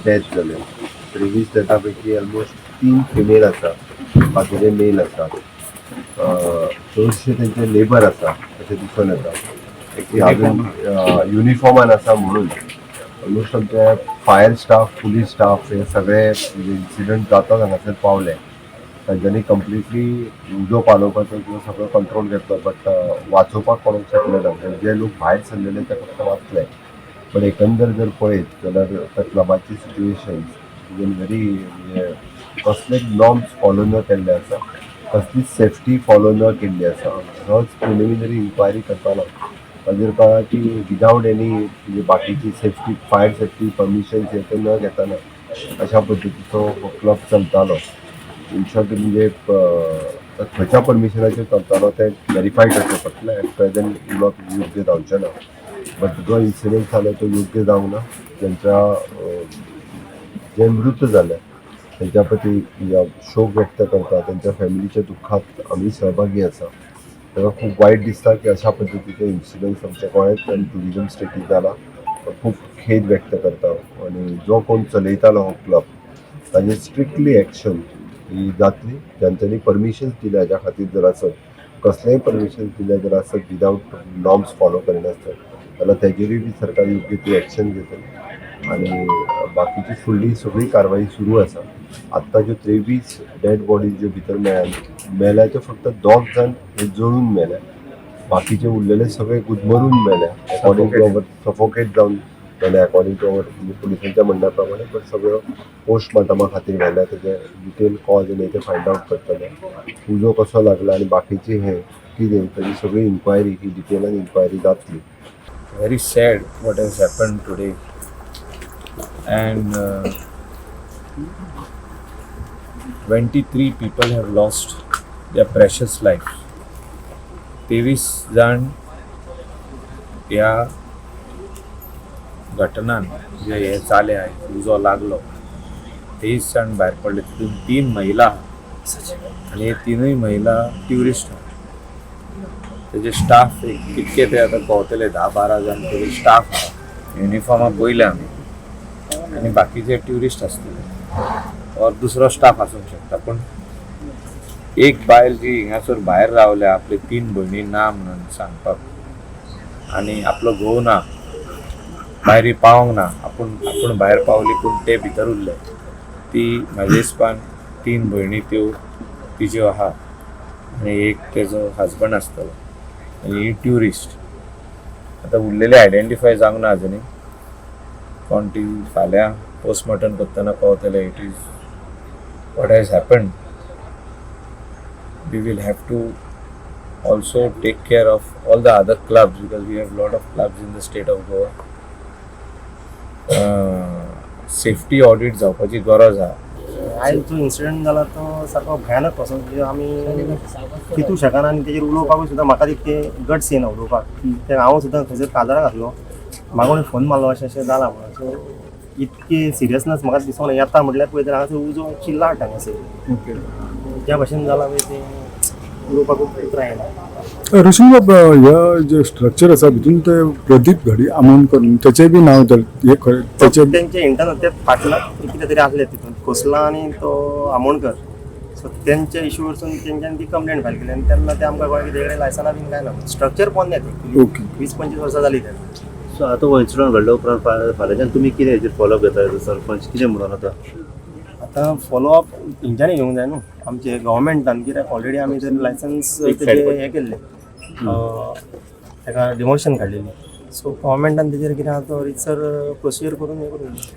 Death जाले. 23 डेथा पैकी almost तीन फिमेल आसा, बाकीचे मेल आसा. चडशे तेंचे लेबर आसा अशें दिसून येता. एक अजून युनिफॉर्मान आसा म्हणून ऑलमोस्ट आमचे फायर स्टाफ, पुलीस स्टाफ हे सगळे इन्सिडंट जाता हांगासर पावले. तांच्यांनी कंप्लिटली उजो पालोवपाचो किंवा सगळो कंट्रोल घेतलो, बट वाचोवपाक कोणाक शकले ना. म्हणजे जे लोक भायर सरलेले ते फक्त वाचले, पण एकंदर जर पळयत जाल्यार त्या क्लबाची सिच्युएशन व्हेरी, म्हणजे कसलेच नॉर्म्स फॉलो न केल्ले आसा, कसलीच सेफ्टी फॉलो न केल्ली आसा. सहज प्रिलिमिनरी इन्क्वायरी करतना ताजेर कळ्ळां की विदावट एनी, म्हणजे बाकीची सेफ्टी, फायर सेफ्टी परमिशन्स हे ते न घेतना अशा पद्दतीचो हो क्लब चलतालो. इन शॉर्ट, म्हणजे खंयच्या परमिशनाचेर चलतालो तें वेरीफाय करचें पडटलें. एट प्रेझेंट उलोवप योग्य जावचें ना, बट जो इन्सिडंट जालो तो योग्य जावंक ना. तेंच्या जे मृत जाले तेंच्या प्रती शोक व्यक्त करता. तेंच्या फॅमिलीच्या दुख्खात आमी सहभागी आसा. ताका खूब वायट दिसता की अशा पद्दतीचे इन्सिडंट्स आमच्या गोंयांत आनी ट्युरिजम स्टेटीत जाला. खूब खेद व्यक्त करता आनी जो कोण चलयतालो हो क्लब ताजेर स्ट्रिक्टली एक्शन ही जातली. ज्यांच्यानी परमिशन्स दिल्या हेज्या खातीर जर आसत, कसलेंय परमिशन दिलें जर आसत विदावट नॉर्म्स फॉलो करिनासतना, जाल्यार तेजेरूय बी सरकार योग्य ती एक्शन घेतली आनी बाकीची फुडली सगळी कारवाई सुरू आसा. आत्तां ज्यो 23 डेड बॉडीज ज्यो भितर मेळ्ळ्या मेल्या, त्यो फक्त दोग जाण हे जळून मेल्या. बाकीचे उरलेले सगळे गुदमरून मेल्या, अकॉर्डिंग टू our, suffocate जावन मेल्या अकॉर्डिंग टू our, पुलिसांच्या म्हणण्या प्रमाणे. बट सगळ्यो पोस्टमार्टमा खातीर व्हेल्या. तेजे डिटेल कॉज आनी ते फायंड आवट करतले. उजो कसो लागला आनी बाकीचे हे कितें, ताजी सगळी इन्क्वायरी ही डिटेलान इन्क्वायरी जातली. Very sad what has happened today, and 23 people have lost their precious lives. 23 जाण ह्या घटनान जे हे जाले आयज, उजो लागलो, 23 जाण भायर पडले. तितून तीन महिला आनी हे तिनूय महिला ट्युरिस्ट. तेजे स्टाफ एक कितके ते आतां पावतले, 10-12 जाण तरी स्टाफ आहा. युनिफॉर्मां पळयले आमी आनी बाकीचे ट्युरिस्ट आसतले और दुसरो स्टाफ आसूंक शकता. पूण एक बायल जी हिंगासर भायर रावल्या, आपले तीन भयणी ना म्हणून सांगपाक आनी आपलो घोव ना, भायर पावोंक ना, आपूण आपूण भायर पावली पूण ते भितर उरले, ती म्हाजे हिसपान तीन भयणी त्यो तिज्यो आहा आनी एक तेजो हजबंड आसतलो आनी ही ट्युरिस्ट. आतां उरलेले आयडेंटिफाय जावंक ना अजुनूय कोण ती. फाल्यां पोस्टमॉर्टम करतना पावतले. It is what has happened. We will have to also take care of all the other clubs because we have lot of clubs in the state of Goa. Safety audit जावपाची गरज आहा. आयज जो incident जाला तो सारको भयानक कसो, म्हणजे आमी चिंतूंक शकना आनी तेजेर उलोवपाकूय सुद्दां म्हाका तितके गट्स येना उलोवपाक. ते हांव सुद्दां खंयसर काजाराक आसलो, म्हाका कोणी फोन मारलो अशें अशें जालां म्हणून. सो इतकी सिरियसनेस म्हाका दिसोना. येता म्हटल्यार पळय तर हांगासर उजोची लाट हांगासर. ज्या भशेन जालां पळय तें उलोवपाकूच उतरां येना. रोशन बाब, ह्या जे स्ट्रक्चर आसा भितून ते प्रदीप घडी आमोणकर तेचें बी नांव तर हे खरें तेचे? तेंचे इंटरनल ते फाटला कितें तरी आसले तितून, खोसला आनी तो आमोणकर. सो तेंच्या इशू वरसून तेंच्यानी ती कंप्लेंट फायल केली आनी तेन्ना ते आमकां कळ्ळें की तेजे कडेन लायसनां बीन कांय ना, स्ट्रक्चर पोन्नें तें. 20-25 वर्सां जालीं तें. सो आतां हो इन्सिडंट घडल्या उपरांत फाल्यांच्यान तुमी कितें हेजेर फॉलोअप घेता? सरपंच कितें म्हणून आतां? आतां फॉलोअप तेंच्यांनी घेवंक जाय न्हू, आमचे गव्हर्मेंटान. कित्याक ऑलरेडी आमी जर लायसन्स एक side तेजें हें केल्लें, तेका डिमोशन काडलेली. सो गव्हर्मेंटान तेजेर कितें आहा तो रितसर प्रोसिजर करून हें करूंक जाय.